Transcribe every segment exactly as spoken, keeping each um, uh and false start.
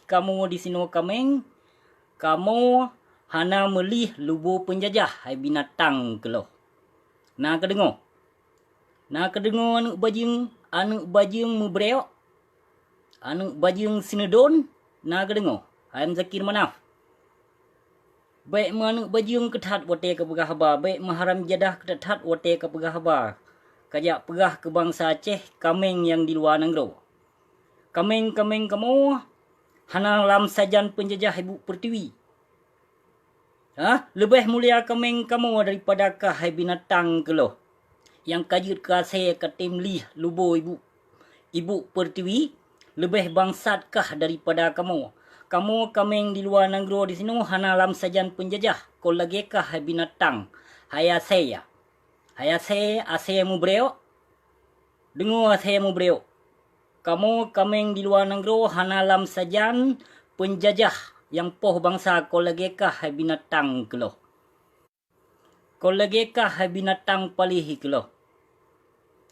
kamoe disinoe kaméng, kamoe hana meulih lubo peunjajah hai binatang keuloh. Na kadeungoe? Na kadeungoe aneuëk bajeueng, aneuëk bajeueng meubreuek, aneuëk bajeueng sineudon? Na kadeungoe hai Muzakir Manaf? Bék meuaneuëk bajeueng keuthat watée kapeugah haba, bék meuharam jadah keuthat watée kapeugah haba. Kajak peugah keu bansa Aceh kaméng nyang di luwa nanggroe. Kaméng-kaméng kamoe hana lam sajan peunjajah ibu peurtiwi. Hah? Leubeh mulia kaméng kamoe daripada kah hai binatang keuloh, nyang ka jeuet keu asée ka tem lih lubo ibu, ibu peurtiwi. Leubeh bangsat kah daripada kamoe. Kamoe kaméng di luwa nanggroe disinoe hana lam sajan peunjajah, kon lagée kah hai binatang, hai asée. Hai asée, asée meubreuek. Deungoe asée meubreuek. Kamoe kaméng di luwa nanggroe hana lam sajan peunjajah nyang poh bansa, kon lagée kah hai binatang keuloh. Kon lagée kah hai binatang paléh keuloh.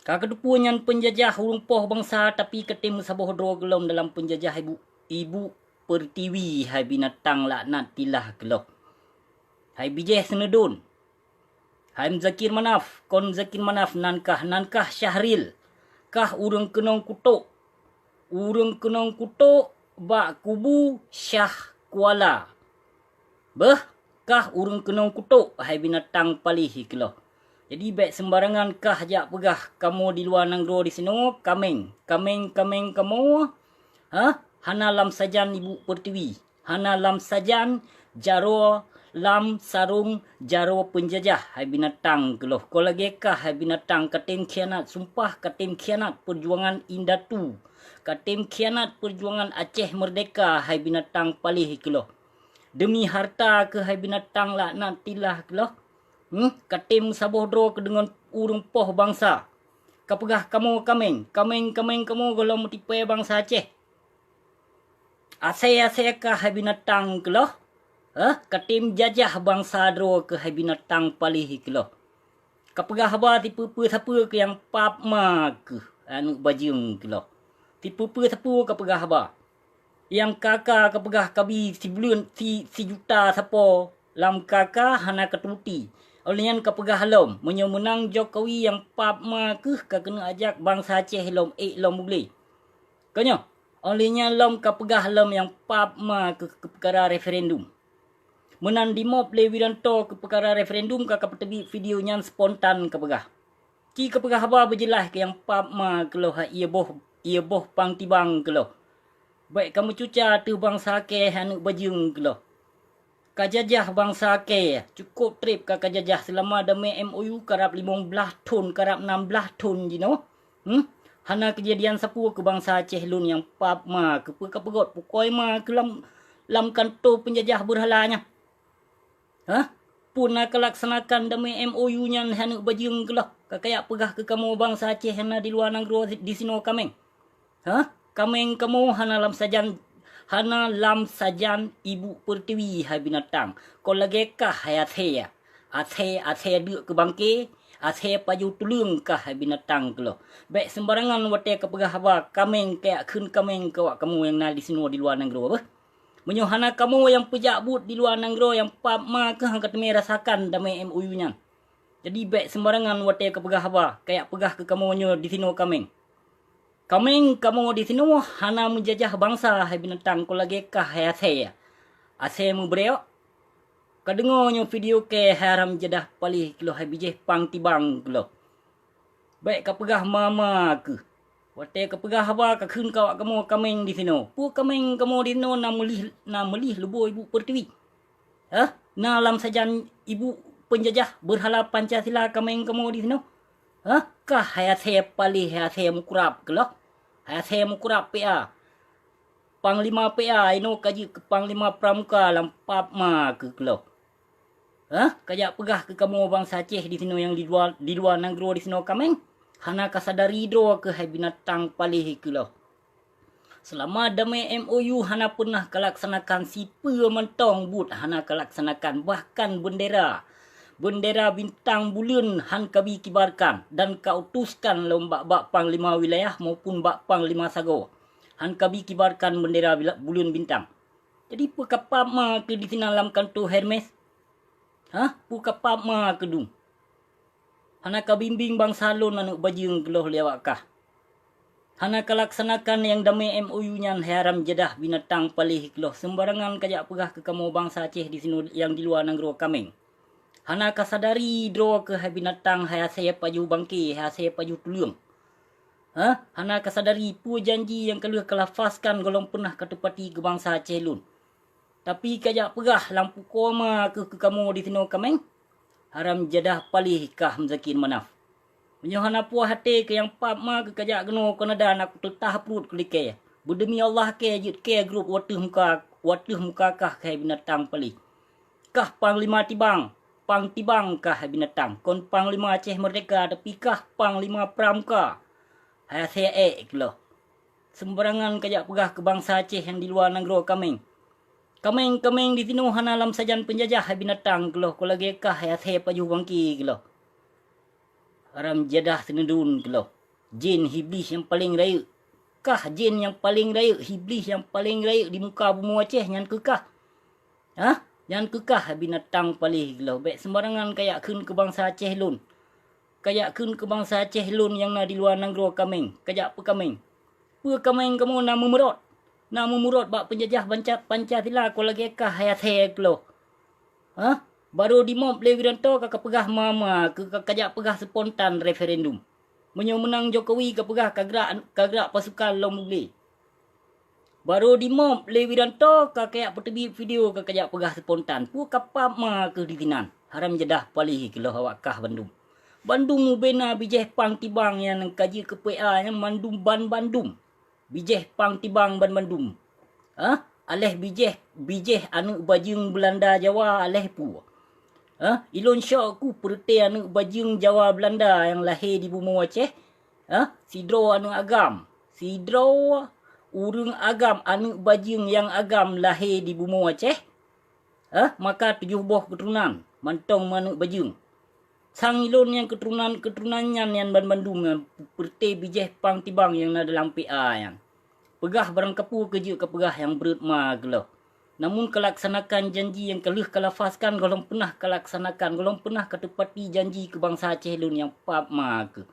Ka kateupeue nyan peunjajah ureuëng poh bansa, tapi katem meusaboh droe gohlom dalam peunjajah ibu, ibu peurtiwi hai binatang laknatillah keuloh. Hai bijéh sineudon. Hai Muzakir Manaf, kon Muzakir Manaf nan kah, nan kah Syahril. Kah ureuëng keunong kutok. Ureuëng keunong kutok bak kubu Syah Kuala. Beuh, kah ureuëng keunong kutok hai binatang paléh keuloh. Jadi bék seumbarangan kah jak peugah kamoe di luwa nanggroe disinoe kaméng, kaméng-kaméng kamoe, hah, hana lam sajan ibu peurtiwi. Hana lam sajan jaroe lam sarong jaroe peunjajah hai binatang keuloh. Kon lagée kah hai binatang katem khianat sumpah, katem khianat peujuangan indatu, katem khianat peujuangan Aceh meurdeka hai binatang paléh keuloh. Deumi harta keuh hai binatang laknatillah keuloh. Hmm, katem saboh droe keuh deungon ureuëng poh bansa. Kapeugah kamoe kaméng, kaméng-kaméng kamoe gohlom meutipée bansa Aceh. Asée-asée kah hai binatang keuloh, hah, katem jajah bansa droe keuh hai binatang paléh keuloh. Kapeugah haba sipeue-peue sapeue keuh nyang pap ma keuh aneuëk bajeueng keuloh. Sipeue-peue sapeue kapeugah haba. Nyang ka-ka kapeugah kabi sibuleuen si, sijuta sapo lam ka-ka hana katuti. Óh lheueh nyan kapeugah lom, meunyoe meunang Jokowi nyang pap ma keuh ka keuneuk ajak bansa Aceh lom ék lom u glé. Ka nyoe, óh lheueh nyan lom kapeugah lom nyang pap ma keuh keu peukara referendum. Meunan dimop lé Wiranto keu peukara referendum ka kapeuteubiet video nyan spontan kapeugah. Ci kapeugah haba beujeulaih keu nyang pap ma keuloh hai ié boh, ié boh pang tibang keuloh. Bék kamucuca teuh bansa kée hai aneuëk bajeueng keuloh. Kajajah bansa kée, cukôp treb ka kajajah seulama damé M O U karab limong blaih thon, karab nam blaih thon jinoe. Hmm? Hana keujadian sapeue keu bansa Aceh lôn nyang pap ma keuh peue kapeugot pukoi ma keuh lam, lam kantô peunjajah beurhala nyan. Hah? Peue na kalaksanakan damé M O U nyan hai aneuëk bajeueng keuloh, ka kajak peugah keu kamoe bansa Aceh nyang na di luwa nanggroe disinoe kaméng. Hah? Kaméng kamoe hana lam sajan, hana lam sajan ibu peurtiwi hai binatang. Kon lagée kah hai asée. Asée, asée deuk keu bangke, asée pajoh tuleueng kah hai binatang keuloh. Bék seumbarangan watée kapeugah haba kaméng kajak kheun kaméng keu awak kamoe nyang na disinoe di luwa nanggroe beuh. Meunyoe hana kamoe nyang peujak buet di luwa nanggroe nyang pap ma keuh han kateumé rasakan damé M O U nyan. Jadi bék seumbarangan watée kapeugah haba, kajak peugah keu kamoe nyoe disinoe kaméng. Kaméng kamoe disinoe hana meujajah bansa hai binatang kon lagée kah hai asée. Asée meubreuek. Kadeungoe nyoe video kée hai haram jadah paléh keuloh hai bijéh pang tibang keuloh. Bék kapeugah ma-ma keuh. Watée kapeugah haba kakheun keu awak kamoe kaméng disinoe. Peue kaméng kamoe disinoe na meulih, na meulih lubo ibu peurtiwi? Hah? Na lam sajan ibu peunjajah beurhala Pancasila kaméng kamoe disinoe? Hah? Kah hai asée paléh, hai asée mukrab keuloh? Hai asée mukrab P A. Panglima P A inoe ka jeuet keu panglima pramuka lam pap ma keuh keuloh. Hah? Kajak peugah keu kamoe bansa Aceh disinoe nyang di luwa, di luwa nanggroe disinoe kaméng? Hana kasadari droe keuh hai binatang paléh keuloh. Seulama damé M O U hana peunah kalaksanakan sipeue mantong buet hana kalaksanakan, bahkan beundera, beundera bintang buleuen han kabi kibarkan dan kautuskan lom bak-bak panglima wilayah maupun bak panglima sagoe. Han kabi kibarkan bendera bila-, buleuen bintang. Jadi peue ka pap ma keuh disinan lam kanto Hermes? Hah? Peue ka pap ma keuh dum? Hana ka bimbéng bansa lôn aneuëk bajeueng keuloh lé awak kah. Hana ka laksanakan nyang damé M O U nyan, hai haram jadah binatang paléh keuloh, seumbarangan kajak peugah keu kamoe bansa Aceh disinoe nyang diluwa nanggroe kaméng. Hana ka sadari droe keuh hai binatang, hai asée pajoh bangké, hai asée pajoh tuleueng. Hah? Hana ka sadari peue janji nyang ka lheueh ka lafazkan gohlom peunah ka teupati keu bansa Aceh lôn. Tapi kajak peugah lam pukoe ma keuh keu kamoe disinoe kaméng? Haram jadah paléh kah meusakén manaf. Meunyoe hana puah até keu nyang pap ma keuh kajak keunoe Kanada, na kuteutah pruet keulikée. Beudemi Allah kée jeuet kée grob u ateueh muka, u ateueh muka kah keuhai binatang paléh. Kah panglima tibang, pang tibang kah hai binatang. Kon panglima Aceh Merdeka, tapi kah panglima pramuka. Hai asée ék keuloh. Seumbarangan kajak peugah keu bansa Aceh nyang diluwa nanggroe kaméng. Kaméng-kaméng disinoe hana lam sajan peunjajah hai binatang keuloh, kon lagée kah hai asée pajoh bangké keuloh. Haram jadah seuneudon keuloh. Jén Iblih nyang paléng rayeuk. Kah jén nyang paléng rayeuk, Iblih nyang paléng rayeuk di muka bumoe Aceh nyan keuh kah? Hah? Nyan keuh kah binatang paléh keuloh, bék seumbarangan kajak kheun keu bansa Aceh lôn. Kajak kheun keu bansa Aceh lôn nyang na diluwa nanggroe kaméng, kajak peukaméng. Peue kaméng kamoe na meumeurot? Na meumeurot bak peunjajah banca-, Pancasila, kon lagée kah hai asée keuloh. Hah? Barô dimop lé Wiranto ka kapeugah ma-ma keuh, ka kajak peugah spontan referendum. Meunyoe meunang Jokowi kapeugah kagrak, kagrak pasukan lom u glé. Barô dimop lé Wiranto ka kajak peuteubiet video ka kajak peugah spontan. Peue ka pap ma keuh disinan? Haram jadah paléh keuloh awak kah bandum. Bandum ubena bijéh pang tibang nyang ka jeuet keu P A nyan mandum ban bandum. Bijéh pang tibang ban bandum. Hah? Aléh bijéh, bijéh aneuëk bajeueng Beulanda Jawa aléh peue? Hah? Ilôn syok ku peureuté aneuëk bajeueng Jawa Beulanda nyang lahé di bumoe Aceh. Hah? Sidroe aneuëk agam. Sidroe ureuëng agam, aneuëk bajeueng nyang agam lahé di bumoe Aceh. Hah? Maka tujoh boh keuturonan, mantong meuaneuëk bajeueng. Sang ilôn nyang keuturonan-keuturonan nyan, nyan ban bandum nyan peureuté bijéh pang tibang nyang na dalam P A nyan. Peugah barang kapeue keu jeuet kapeugah nyang breuet ma keuloh. Namun kalaksanakan janji nyang ka lheueh kalafazkan, gohlom peunah kalaksanakan, gohlom peunah kateupati janji keu bansa Aceh lôn nyang pap ma keuh.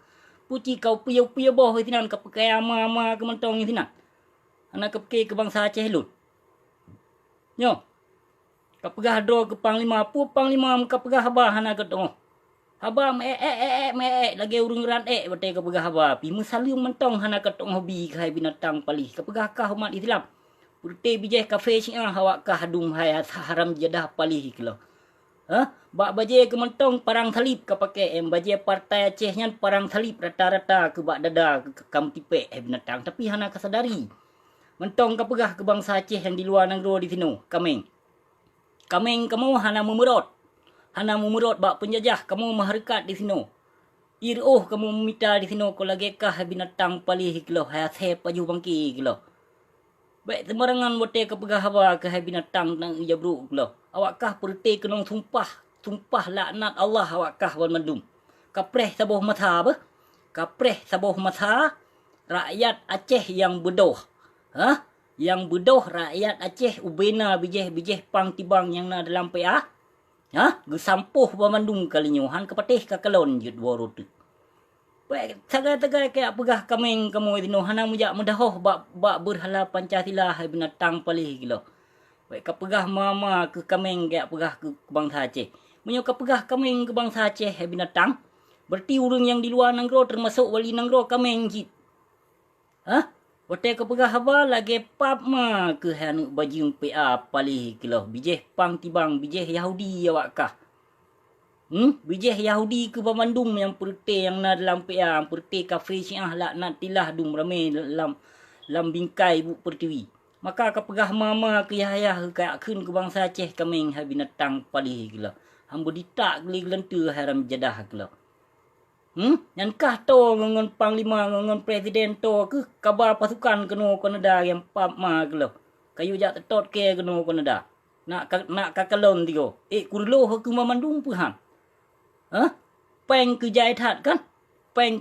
Puci kau piye-piye boh sinan kapeukaya ma-ma keuh mantong sinan. Hana kapiké keu bansa Aceh lôn. Nyoe, kapeugah droe keu panglima, peue panglima meukapeugah haba hana keutu'oh. Haba meu-ék-ék, ék-ék, meu-ék-ék lagée ureuëng ran ék watée kapeugah haba, pih meusaleueng mantong hana keutu'oh bi keuhai binatang paléh. Kapeugah kah umat Islam, peureuté bijéh kafé Syiah awak kah dum hai haram jadah paléh keuloh. Hah? Bak bajée keuh mantong parang salib kapaké, em, bajée partai Aceh nyan parang salib rata-rata keuh bak dada keuh ka meutipék hai binatang, tapi hana kasadari. Mantong kapeugah keu bansa Aceh nyang diluwa nanggroe disinoe, kaméng. Kaméng kamoe hana meumeurot. Hana meumeurot bak peunjajah, kamoe meuhareukat disinoe. Irôh kamoe meumita disinoe kon lagée kah hai binatang paléh keuloh, hai asée pajoh bangké keuloh. Bék seumbarangan watée kapeugah haba keuhai binatang nyang jabrôk keuloh. Awak kah peureuté keunong sumpah, sumpah laknat Allah awak kah banmandum. Kapreh saboh masa beuh. Kapreh saboh masa rakyat Aceh nyang beudôh. Hah? Nyang beudôh rakyat Aceh ubena bijéh-bijéh pang tibang nyang na dalam P A? Hah? Geusampôh banmandum kali nyoe, han kapatéh kakalon jeuet woe rot teuk. Bék sagai-sagai kajak peugah kaméng kamoe disinoe hana meujak meudahoh bak, bak beurhala Pancasila hai binatang paléh keuloh. Bék kapeugah ma-ma keuh kaméng kajak peugah keu, keu bansa Aceh. Meunyoe kapeugah kaméng keu bansa Aceh hai binatang, beureuti ureuëng nyang diluwa nanggroe teumasok wali nanggroe kaméng cit. Hah? Watée kapeugah haba lagée pap ma keuh hai aneuëk bajeueng P A paléh keuloh, bijéh pang tibang, bijéh Yahudi awak kah. Hmm? Bijéh Yahudi keuh banmandum nyang peureuté nyang na dalam P A, nyang peureuté kafé Syiah laknatillah dum ramé lam, lam bingkai buet peurtiwi. Maka kapeugah ma-ma keuh yah-yah kajak kheun keu bansa Aceh kaméng hai binatang paléh keuloh. Hamba ditak geulie geulanteue hai haram jadah keuloh. Hmm? Nyan kah toe ngon, ngon panglima ngon, ngon presiden toe keuh kaba pasukan keunoe Kanada nyang pap ma keuloh. Kayue jak teutot kée keunoe Kanada. Nak ka, nak kakalon tigoe. Ék kureuloh keuh banmandum peue han? Hah? Péng keuh jai that kan? Péng